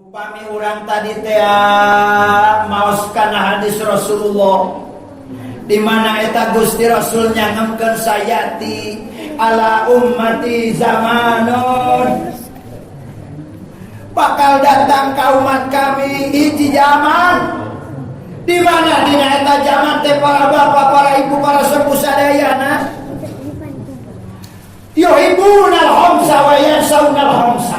Upami urang tadi teh maos kana hadis Rasulullah di mana eta Gusti Rasul nyangemkeun sayati ala ummati zamanun, bakal datang ka umat kami hiji zaman di mana dina eta zaman teh para bapak, para ibu, para sepuh sadayana yuhibbunal khamsa wa yansaunal khamsa,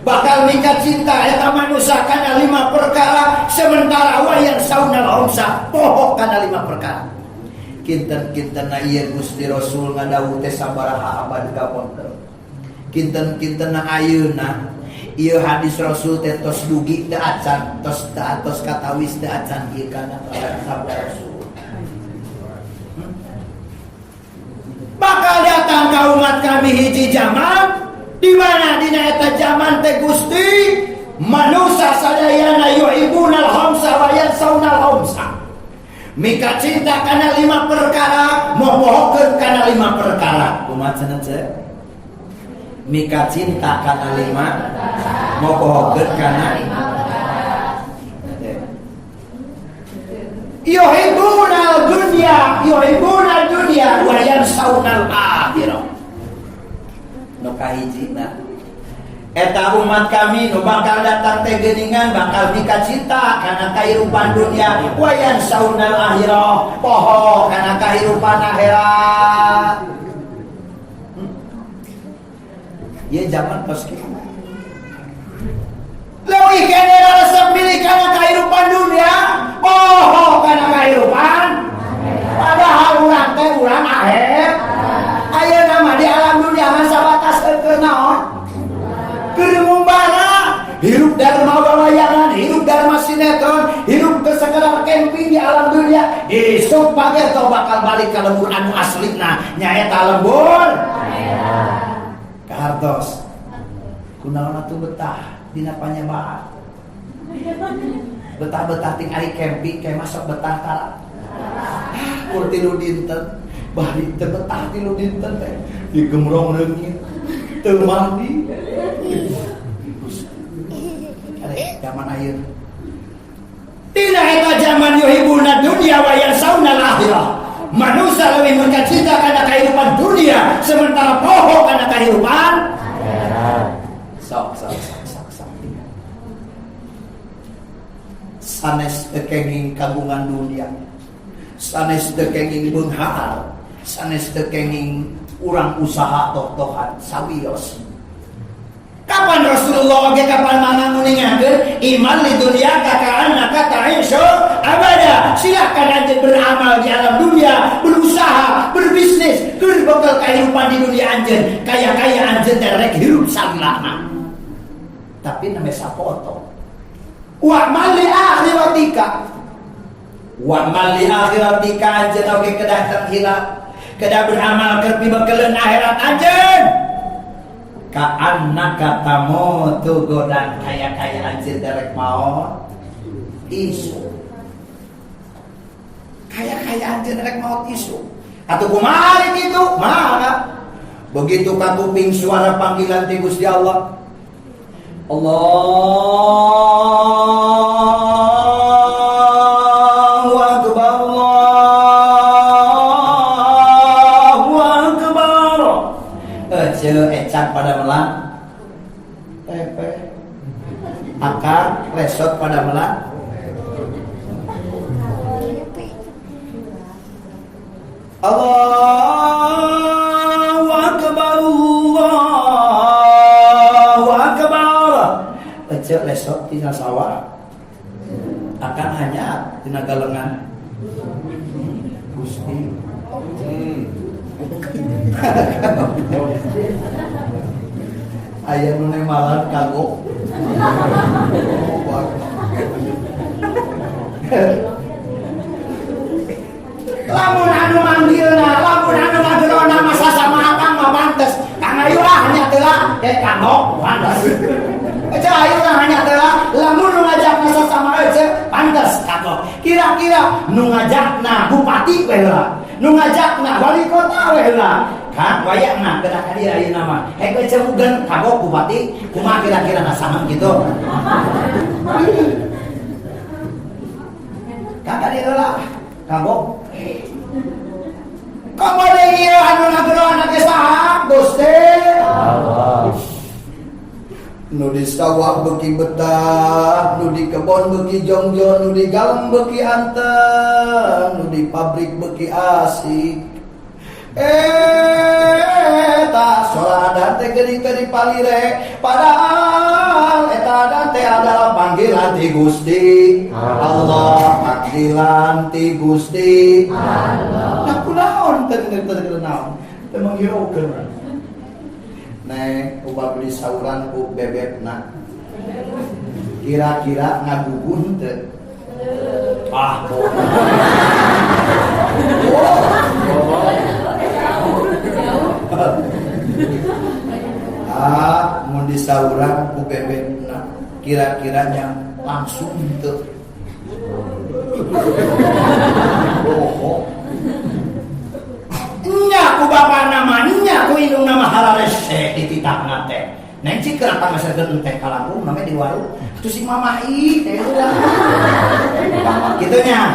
bakal mika cinta eta manusia kana lima perkara, sementara wa yansaunal khamsa, poho kana lima perkara. Kinten-kinten na ieu Gusti Rasul ngadawuh teh sabaraha abad kapungkur. Kinten-kinten na ayeuna ieu hadis Rasul teh tos dugi teu acan, tos teu atos katawis teu acan ieu kana sabda Rasul. Bakal datang ka umat kami hiji zaman di mana dina eta zaman teh Gusti manusia sadayana yuhibbunal khamsa wa yansaunal khamsa, mika cinta kana lima perkara, mopohokeun kana lima perkara. Kumaha cenah ce? Mika cinta kana lima, mopohokeun kana lima perkara. Yuhibbunal dunya, yuhibbunal dunya wa yansaunal akhirah. Nu kahijina eta umat kami nu bakal datang teh geuningan bakal mika cinta kana kahirupan dunia, wa yansaunal akhirah, poho kana kahirupan akhirat. Ieu zaman tos kitu. Leuwih keneh resep milih kana kahirupan dunia, poho kana kahirupan. Padahal urang teh urang akhir. Ayeuna mah di alam dunia mah sabatas keur naon? Keur ngumbara, hirup dharma wawayangan, hirup dharma sinetron, hirup ke sekedar camping di alam dunia. Isuk pagerto bakal balik ka lembur anu aslina, nyaeta lembur kahartos. Kunaon atuh betah dina panyabaan? Betah-betah ting ari camping kayak masuk betah tara. Kur 3 dinten, bari teu betah 3 dinten teh digemrong reungit, teu mandi. Are zaman ayeuna. Dina eta zaman yuhibbuna dunya wa yansaunal akhirah. Manusia lebih mika cinta kana kehidupan dunia, sementara poho kana kehidupan akhirat. Sok sok sok sok sok. Sanes teu kenging kagungan dunia, sanes teu kenging beunghar, sanes teu kenging urang usaha toh-tohan sawios. Kapan Rasulullah oge kapan mana nguningakeun i'mal li dunyaka ka'annaka ta'isyu abada. Silakan anjeun beramal di alam dunia, berusaha, berbisnis, keur bekal kehidupan di dunia anjeun. Kaya-kaya anjeun teh rek hirup salilana. Tapi namanya sapoto. Wa mal li akhiratika. Wa mal li akhiratika, anjeun oge kedah terhilap. Kedah beramal keur pibekeleun akhirat anjeun. Ka'annaka tamutu godan, kaya-kaya anjeun derek maot isuk. Kaya-kaya anjeun derek maot isuk. Atuh kumaha kitu? Maka begitu kakuping suara panggilan ti Gusti Allah. Allahu akbar, Allahu akbar. Ece ecak pada melang tepe, akar resot pada melang. Allahu akbar, Allahu akbar. Ece lesot tina sawah, akan hanya tina galengan. Gusti. Aya nu nemalan kagok. Lamun anu manggilna, lamun anu ngagerona mah sasama akang mah pantes. Kang ayu ah nya teu lah, kagok pantes. Ece ayu lah nya teu lah, lamun nu ngajakna sasama ece pantes kagok. Kira-kira nu ngajakna bupati we heula, nu ngajakna wali kota we heula. Kang wayahna geura ka dieu ayeuna mah. Hek we cemugeun kagok bupati, kumaha kira-kira na sama gitu. Kang ka dieu heula. Kagok. Komo deui ieu anu ngageroan ge saha? Gusti Allah. Nu di sawah beuki betah, nu di kebon beuki jongjon, nu di galem beuki anteng, nu di pabrik beuki asik. Eta suara adan teh geuning teh dipalire, padahal eta adan teh adalah panggilan ti Gusti Allah, panggilan ti Gusti Allah. Nah kunaon teh teu naon? Teu manghiraukeun. Neng ubah beli sauran ku bebekna. Kira-kira ngagugun teu? Ah, bohong. Ah, mun disauran ku bebekna, kira-kiranya langsung teu. Bohong. Nya ku bapa namanya ku indung nama hararese dititahna teh. Neng cik keur pangaserkeun teh kalangkung name di warung. Atuh si mamah ih teh ulah. Kitu nya.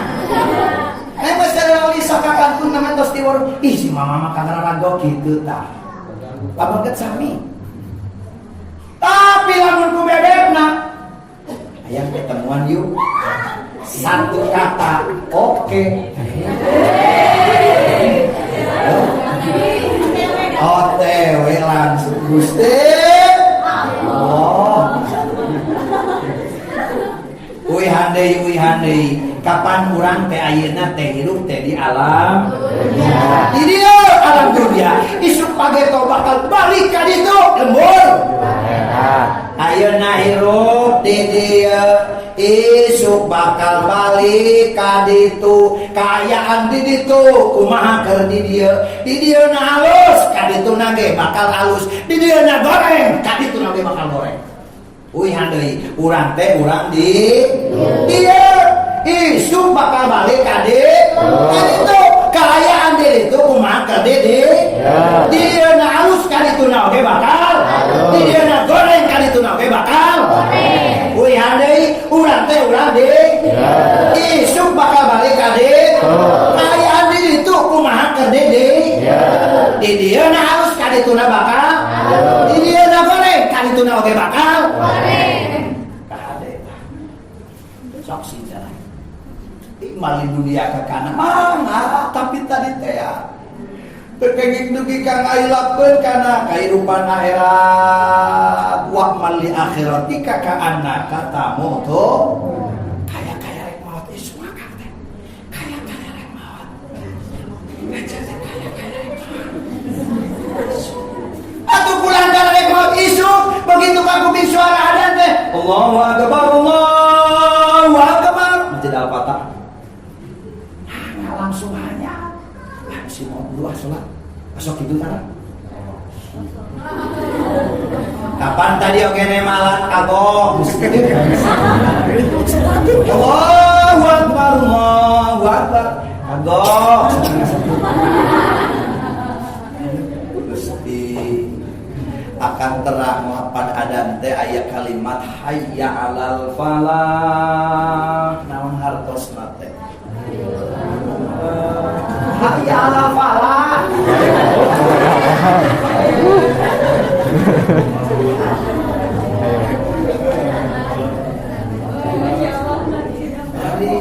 Neng geus lisa ka kantun name tos di warung. Ih si mamah mah kangararago kitu tah. Pabeget sami. Tapi lamun ku bebekna hayang ketemuan yuk. Satu kata oke. OTW langsung Gusti Allah. Uihan deui kapan urang teh ayeuna teh hirup teh di alam dunia. Di dieu alam dunia isuk pageto bakal balik ka ditu lembur. Ayeuna hirup di dieu isuk bakal balik ka ditu, kaayaan di ditu kumaha keur di dieu, di dieu na halus ka ditu na ge bakal halus, di dieu na goreng ka ditu na ge bakal goreng. Uihan deui urang teh urang di dieu isuk bakal balik ka ditu, kaayaan di ditu kumaha keur di dieu, di dieu na halus ka ditu na oge bakal, di dieu na goreng ka ditu na oge bakal goreng. Uihan deui urang teh urang di isuk bakal balik ka ditu, kaayaan di ditu kumaha keur di di dieu na halus ka ditu na bakal, di dieu na goreng ka ditu na oge bakal goreng. Kahade tah sok sing jalan malin dunia ka kana mangga, tapi tadi teh terkenging dugi kang ailapkeun kana kahirupan akhirat wa man li akhiratika ka annaka tamutu. Kaya-kaya rek maot isuk akang teh, kaya-kaya rek maot aja teh, kaya-kaya rek maot atuh pulang rek maot isuk begitu kakuping suara adan teh Allahu akbar Allahu akbar Masjid Al-Fatah. Nah, langsung hanya si mau dulu sholat masuk gitu kan. Kapan tadi oke malah kagok Allahu akbar Allahu akbar kagok. Gusti akan terang lapan adan teh aya kalimat hayya alal falah naon hartosna teh hayya alal falah. Jadi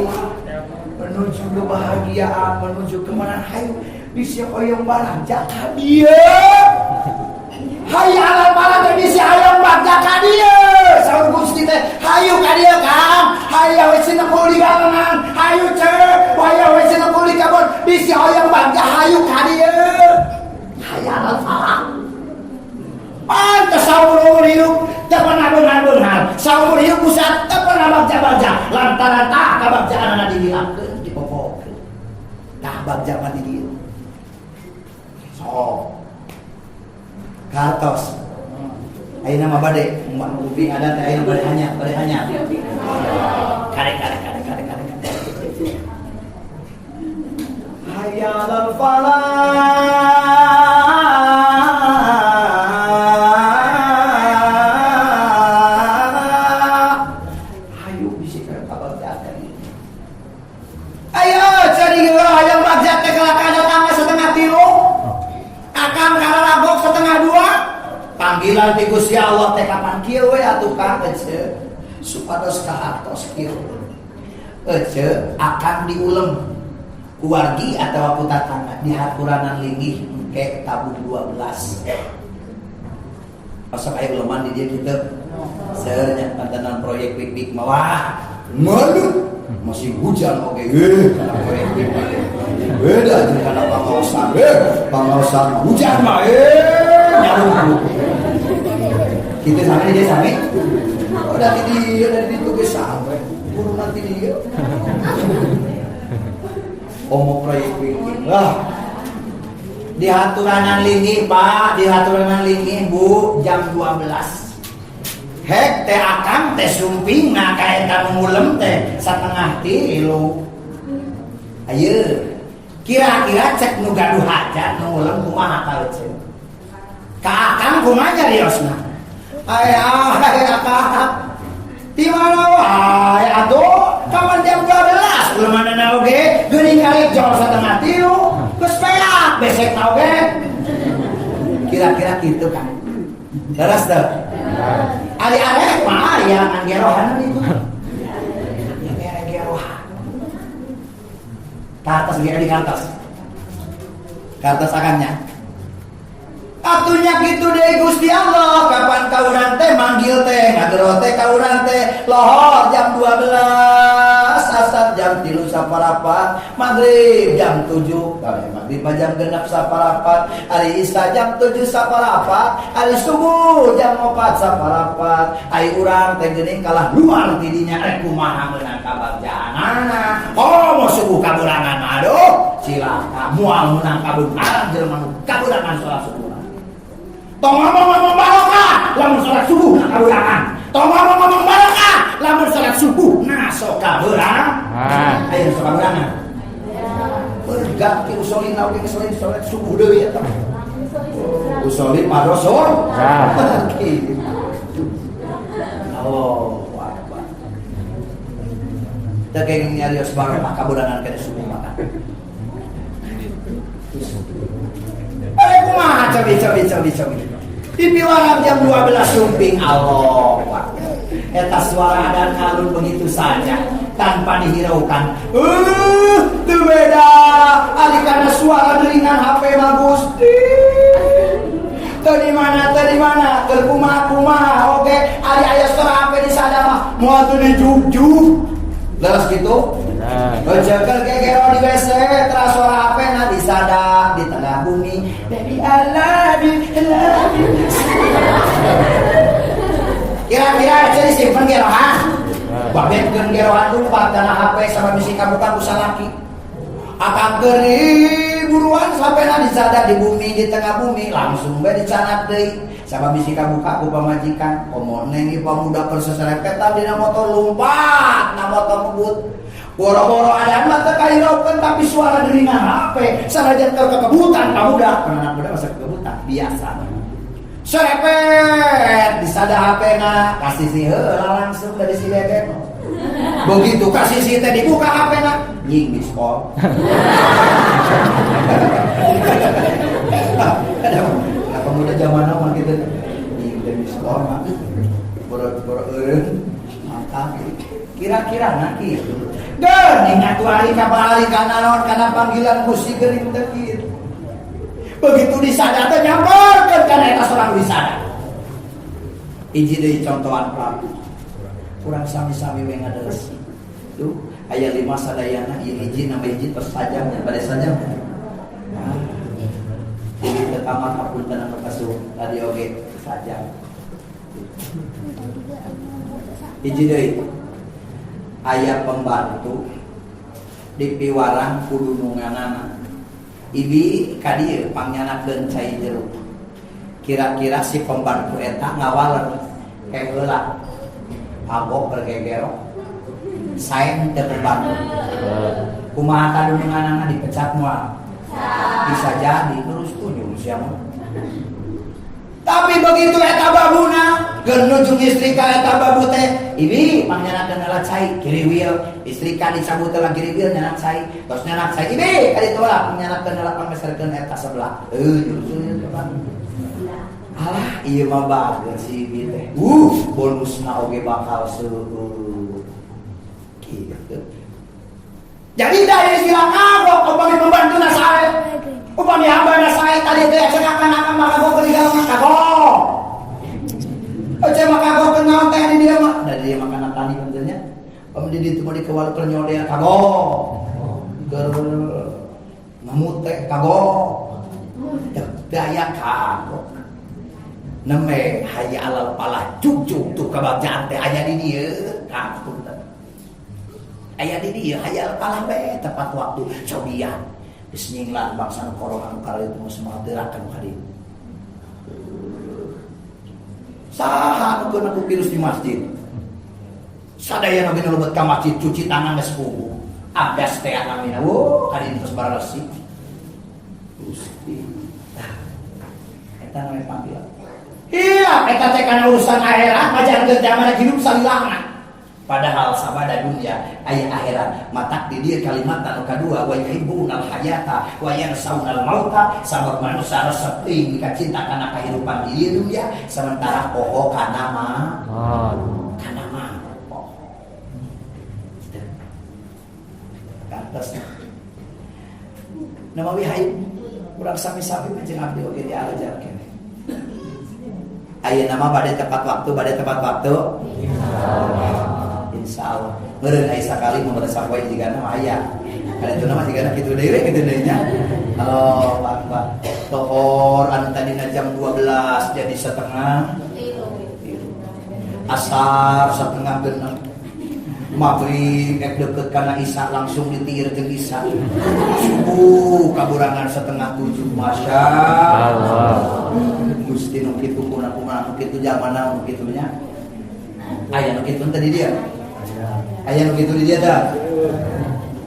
menuju kebahagiaan, menuju kemenangan, hayu bisa hoyong balanja ka dieu. Hayya alal falah teh bisa hoyong bagja ka dieu. Saur Gusti teh hayu ka dieu Kang, hayu we cenah kuli galengan, hayu ceu, hayu we cenah kuli kabon, bisa hoyong bagja hayu ka dieu. Hayya alal falah. Pantes saumur hirup teu pernah beunghar-beunghar, saumur hirup pusat teu pernah bagja-bagja, lantaran tah kabagjaanana dihilangkeun, dipopokeun. Tah bagja mah di dieu. Sok. Kartos. Ayeuna mah bade ubi adan teh ayeuna bade hanya, bade hanya. Kare kare kare kare kare. Hayya alal falah. piwarang ece supados kahartos kieu. Ece akan diulem ku wargi atau ku tatangga di haturanan linggih engke tabuh 12. Pasok aya uleman di dieu kitu. Seueur nya pantenan proyek pik-pik mah wah ngelut masih hujan oke kana proyek pik-pik. Beda jeung kana pangaosan. Pangaosan hujan mah nyarungku. Kitu sami di dieu sami. Oh, dari dia dari ditu ge sampe. Buru nanti dia. Omo proyek pik-pik. Lah. Di haturanan linggih, Pak, di haturanan linggih, Bu, jam 12. Hek teh akang teh sumping ka eta ngulem teh 2.30. Ayo, kira-kira cek nu gaduh hajat nu ngulem kumaha ka ece? Ka akang kumaha nyariosna? Ay ay akang. Di mana wae atuh? Kapan jam 12 ulemanana oge geuning karek jol 2.30 geus peak besek na oge. Kira-kira gitu kan. Leres teu? Ari arek mah ya ngan gerohan itu. Ya gerohan. Ka atas ge di atas. Ka atas akannya. Atunya gitu deh Gusti Allah, kapan ka urang teh manggil teh ngagero teh ka urang teh lohor jam 12, asar jam 2.45, maghrib jam 7, kali maghrib mah jam 6.15, ari isya jam 7.15, ari subuh jam 4.15, ari urang teh geuning kalah luar tidinya rek kumaha meunang kabagjaanana. Oh, mau subuh kaburangan mah aduh, cilaka moal meunang kabeungharan jelema nu kaburangan salat subuh. Tong ngomong-ngomong barokah lamun salat subuh na kaburangan. Tong ngomong-ngomong barokah lamun salat subuh na sok kaburang. Ayo sok kaburangan. Berganti usolin oge geus lain salat subuh deui eta. Usolin madosor. Gitu. Allahu Akbar. Teu kenging nyarios barokah kaburangan kana subuh mah. Pada kumaha cobi cobi cobi cobi. Di piwarang jam 12 sumping Allah. Eta suara adan ngalun begitu saja tanpa dihiraukan. Teu beda. Ali karena suara deringan HP mah Gusti. Teu di mana, teu di mana, keur kumaha kumaha, oke. Ali aya suara HP di sada mah moal teu dijuk-juk. Leres gitu? Jagal gegero di WC, teras suara HP na disada di tengah bumi. Baby I love you, I love you. Kira-kira jadi simpen gerohan. Babet keun gerohan lumpat dana HP sama bisi kabuka ku salaki. Akang geri buruan sampai na disada di bumi di tengah bumi langsung bae dicanak deui. Sama bisi kabuka ku pamajikan. Komo neng ieu pamuda perseserepetan dina motor lumpat na motor ngebut. Boro-boro adan mah teu kahiraukeun tapi suara deringan HP sanajan keur kekebutan pamuda. Anak muda masa kekebutan biasa. Serepet disada HP na kasih si heula langsung dari si bebek. Begitu kasih si teh dibuka HP na nying miss call. Ada pemuda zaman now mah kitu nying teh miss call mah. Boro-boro eureun maka kira-kira nah kitu. Geuning atuh ari ka ari kana naon kana panggilan Gusti geuning teh kitu. Begitu disada teh nyamperkeun kana eta sorang disada. Hiji deui contohan Prabu. Kurang sami-sami we ngadeles. Tuh, aya 5 sadayana ieu hiji nambah hiji tos sajam bade sajam. Nah, jadi ke kamar hapunten anu kasuh tadi oge sajam. Hiji deui. Aya pembantu di piwarang kudu nunganana. Ibi ka dieu pangyanakeun cai jeruk. Kira-kira si pembantu eta ngawaler heula. Abok bergegero. Saeng teu pembantu. Kumaha kadununganana dipecat moal? Bisa jadi terus tunjung sia mah. Tapi begitu eta babuna geus nuju ngistrika eta babu teh, ibi pangyanakeun heula cai kiriwil, istrika dicabut heula kiriwil nyanak cai, tos nyanak cai ibi ka ditu lah pangyanakeun heula pangmeserkeun eta sebelah. Heuh. Alah, ieu mah bager si ieu teh. Bonusna oge bakal seueur. Kitu. Jadi dari istilah kagok upami pembantu na sae. Upami hamba na sae tadi teh cek akan maka kagok di dalam kagok. Cek mah kagok kenaon teh di dia mah. Da dia mah kana tani benernya. Upami di ditu mah dikawal keur nyodel kagok. Keur ngamute kagok. Daya kagok. Neme hayya alal falah jug-jug tuh kabagjaan teh aya di dieu kagok. Aya di dieu hayya alal falah we tepat waktu cobian. Geus nyinglan bangsa nu corona nu kali itu semua terakan ka dieu. Saha nu keuna ku virus di masjid? Sadaya nu lebet ka masjid cuci tangan geus puguh. Abdas teh namina. Wuh, ka dieu terus baralesi. Gusti. Tah. Eta namanya panggilan. Hilap eta teh kana urusan akhirat ngajarkeun zaman hidup salilana. Padahal sabada dunia aya akhirat matak di dieu kalimat anu kadua wa yuhibbunal hayata wa yansaunal mauta sabab manusia resep teuing mikacinta kana kahirupan di dieu dunia sementara poho kana mah kana mah poho. Kantos. Namawi hayu urang sami-sami mah jeung abdi oge diajar keneh. Ayeuna mah bade tepat waktu, bade tepat waktu. Insyaallah. Meureun aya sakali mun bade sapoe jigana mah aya. Kada teu mah jigana kitu deui we kitu deui nya. Oh, Pak. Tohor anu tadina jam 12 jadi setengah. Asar setengah genep. Maghrib ek deket kana Isya langsung ditiir jeung Isya. Subuh kaburangan setengah tujuh. Masya Allah. Gusti nu kitu kuna kumaha nu kitu zamana nu kitu nya. Aya nu kitu teh di dia. Aya nu kitu di dia tah.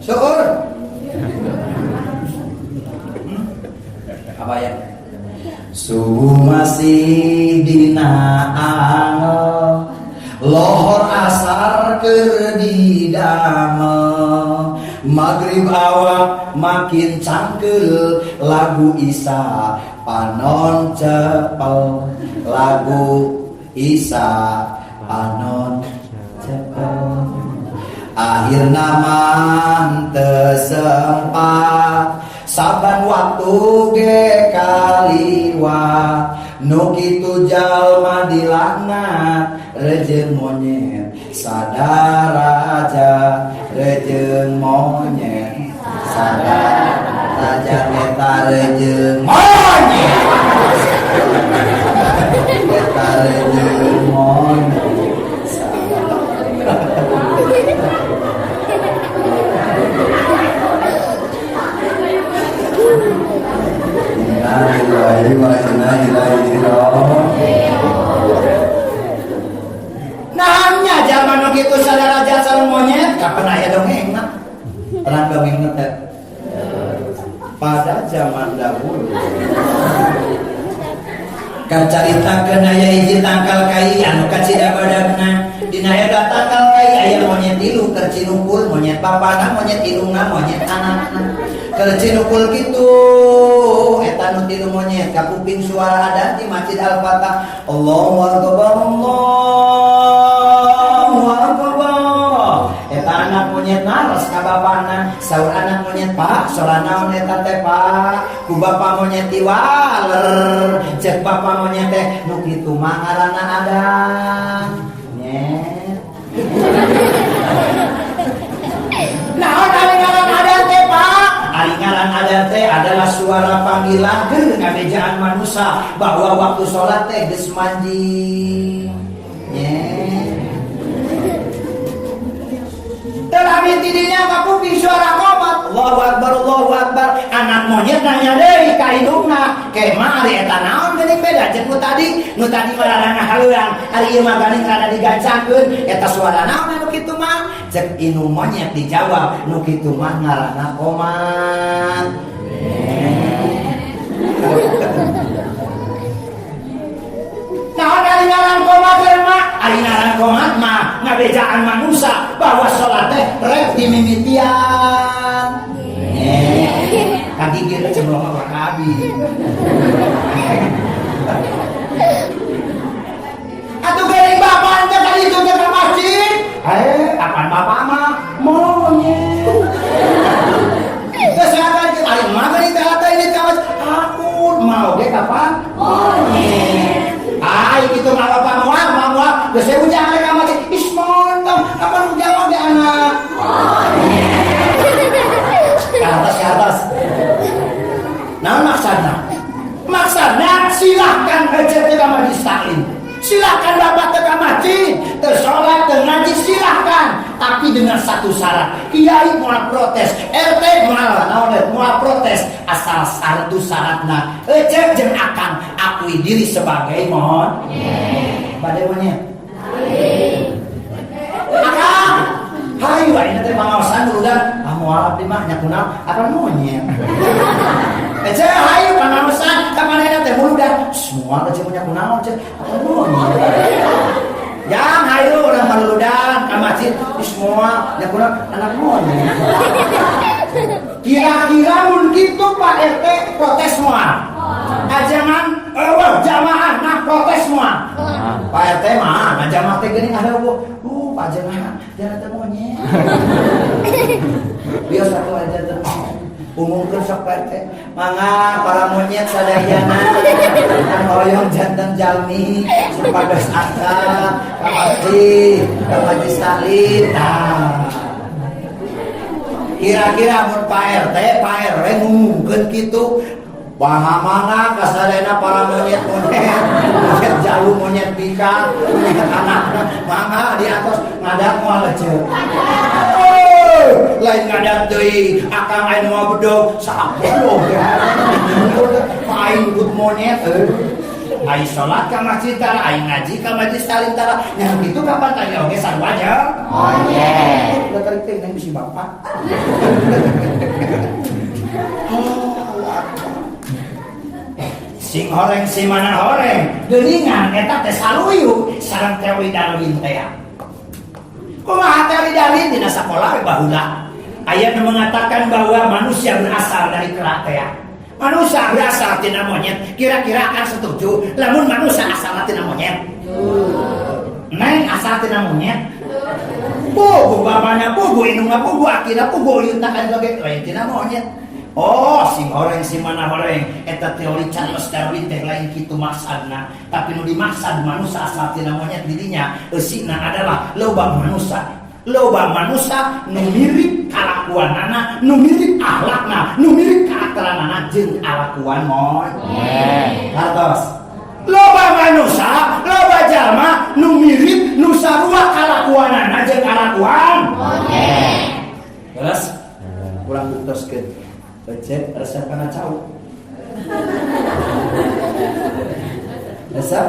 Syukur. Apa ya? Subuh masih dina angel, lohor asar keur didamel, maghrib awak makin cangkeul, lagu Isa panon cepel, lagu Isa panon cepel. Akhirna mah teu sempat, saban waktu ge kaliwat, nu kitu jalma dilaknat, rejeng monyet sadaraja, rejeng monyet sadaraja eta rejeng monyet, eta rejeng monyet. Nanya zaman nu kitu sadaraja sareng monyet, kapan aya dongengna? Pernah dongengna teh? Pada zaman dahulu kacaritakeun aya hiji tangkal kai anu kacida badagna. Dina eta tangkal kai aya monyet tilu keur cinukul, monyet bapana, monyet indungna, monyet anakna. Keur cinukul kitu eta nu tilu monyet kakuping suara adan di Masjid Al-Fatah. Allahu akbar, Allahu akbar. Eta anak monyet naros ka bapana, saur anak monyet, "Pak, sora naon eta teh, Pak?" Ku bapa monyet diwaler. Cek bapa monyet teh, "Nu kitu mah ngaranna adan." Nyet. Naon ari ngaran adan teh, Pak? Ari ngaran adan teh adalah suara panggilan keur ngabejaan manusia bahwa waktu sholat teh geus manjing. Nyet. Terakhir tidinya kakuping suara komat. Allahu akbar, Allahu akbar. Anak monyet nanya deui ka indungna, "Ke mah ari eta naon geuning beda jeung nu tadi? Nu tadi mah rada ngahaleuang, ari ieu mah geuning rada digancangkeun. Eta suara naon anu kitu mah?" Cek indung monyet dijawab, "Nu kitu mah ngaranna komat." Naon ari ngaran komat teh mah? Ari ngaran komat mah ngabejaan manusia bahwa salat teh rek dimimitian. Kagigir cemplong mah kabi. Atuh geuning bapak teh ka ditu teh ka masjid. Eh, apaan bapak mah monyet. Geus akan ari mah geuning teh teh ini ka masjid. Aku mau ge kapan? Monyet. Ah, itu mah bapak moal moal geus ujang ka masjid. Is montong, kapan ujang oge anak? Monyet. Ke atas, ke atas. Nah, maksudna? Maksudna silahkan aja ke majlis taklim. Silahkan bapak ke masjid, teu sholat, teu ngaji, silahkan. Tapi dengan satu syarat, kiai moal protes, RT moal naon moal protes, asal satu syaratna, ecek jeung akang akui diri sebagai mohon. Bade monyet. Akang, hayu ayeuna teh pangaosan dulu dan ah moal abdi mah nya kunaon akan monyet. Ece hayu pangaosan ka manehna teh muludan semua teh punya kunaon cek akan monyet. Yang hayu urang maluludan ka masjid semua nya kunaon anak monyet. Kira-kira mun kitu Pak RT protes semua. Ajangan eueuh jamaah nah protes semua. Pak RT mah nah jamaah teh geuning ada eueuh. Pak jamaah jangan teh monyet. Biasa tuh aja teh. Umumkeun sok Pak RT. Mangga para monyet sadayana anu hoyong janten jalmi supados akang ka masjid, ka majlis taklim. Tah. Kira-kira mun Pak RT, Pak RW ngumumkeun kitu, Wah mangga kasadayana para monyet-monyet, monyet jalu, monyet bika, monyet anak, mangga di atas ngadat moal lecet. Oh, lain ngadat deui, akang aya nu bedog, sabodoh. Aing but monyet euy. Aing salat ka masjid tara, aing ngaji ka majlis taklim tara. Nya kitu kapan tanya oge sarua nya? Monyet. Udah tarik teh neng bisi bapak. Oh, sing horeng si mana horeng geuningan eta teh saluyu sareng teori Darwin teh. Kumaha teori Darwin dina sakola we baheula aya nu mengatakan bahwa manusia berasal dari kera teh. Manusia berasal tina monyet. Kira-kira akan setuju lamun manusia asal tina monyet? Neng asal tina monyet. Puguh bapana, puguh indungna, puguh akina, puguh uyutna kan oge lain tina monyet. Oh, sing horeng si mana horeng eta teori Charles Darwin teh lain kitu maksudna, tapi nu dimaksud manusia asal tina monyet didinya eusina adalah loba manusia. Loba manusia nu mirip kalakuanana, nu mirip akhlakna, nu mirip karakteranana jeung kalakuan monyet. Hartos. Loba manusia, loba jalma nu mirip nu sarua kalakuanana jeung kalakuan monyet. Terus kurang buktoskeun. Becek resep kana cau. Resep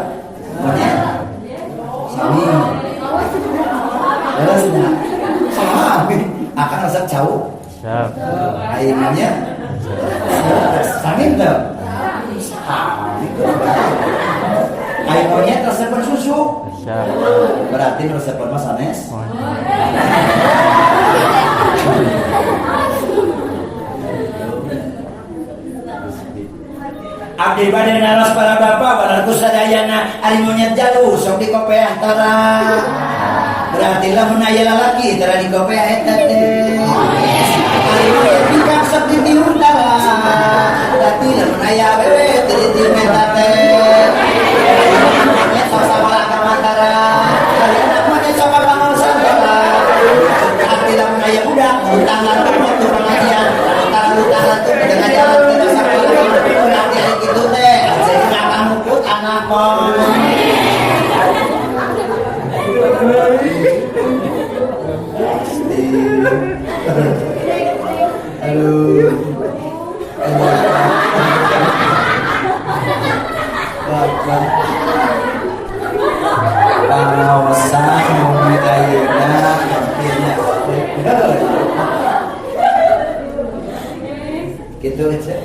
monyet. Sami. Terus nya. Sami. Akan resep cau. Siap. Ai monyet. Sami teu? Sami. Ai monyet resep susu. Siap. Berarti resep mah sanes. Abdi bade naros para bapak balarku sadayana ari monyet jalu sok dikopeah tara. Berarti lamun aya lalaki tara dikopeah eta teh. Ari monyet bikang sok ditiun tara. Berarti lamun aya awewe teu ditiun eta teh. Monyet sok sakola ka tara. Ari anak monyet sok ka pangaosan tara. Berarti lamun aya budak utang tuh pengajian, utang tuh dengan jalan ke sakola. Berarti ari kitu teh jadi akang mukut anak monyet. Aduh. Bapak. Pangaosan mumi ayeuna akhirnya. Gitu aja.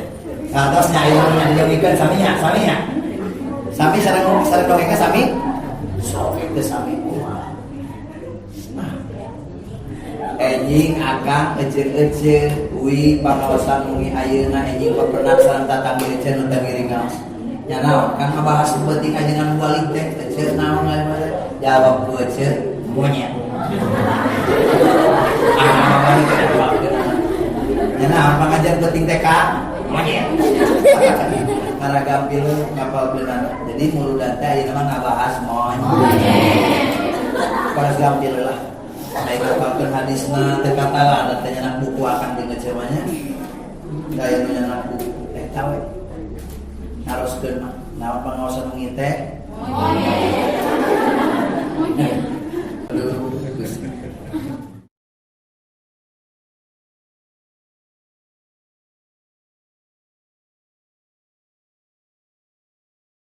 Nah, terus nya ayeuna didongengkeun sami nya, sami nya. Sami sareng sareng dongengna sami. Sok teu sami kumaha. Nah. Enjing akang eceun-eceun uwi pangaosan mumi ayeuna enjing papernak sareng tatanggi eceun nu teu ngiring ngaos. Nya naon kan ngabahas penting ajengan mubalig teh ece naon lain jawab ku ece monyet. Ah, nya naon pangajian penting teh ka monyet. Karena gampil ngapalkeunana. Jadi muludan teh ayeuna mah ngabahas monyet. Paras gampil lah. Aya ngapalkeun hadisna teu katala da teh nyanak buku akan jeung ece mah nya. Daya nu nyanak buku eta we. Naroskeun mah naon pangaosan wengi teh? Monyet.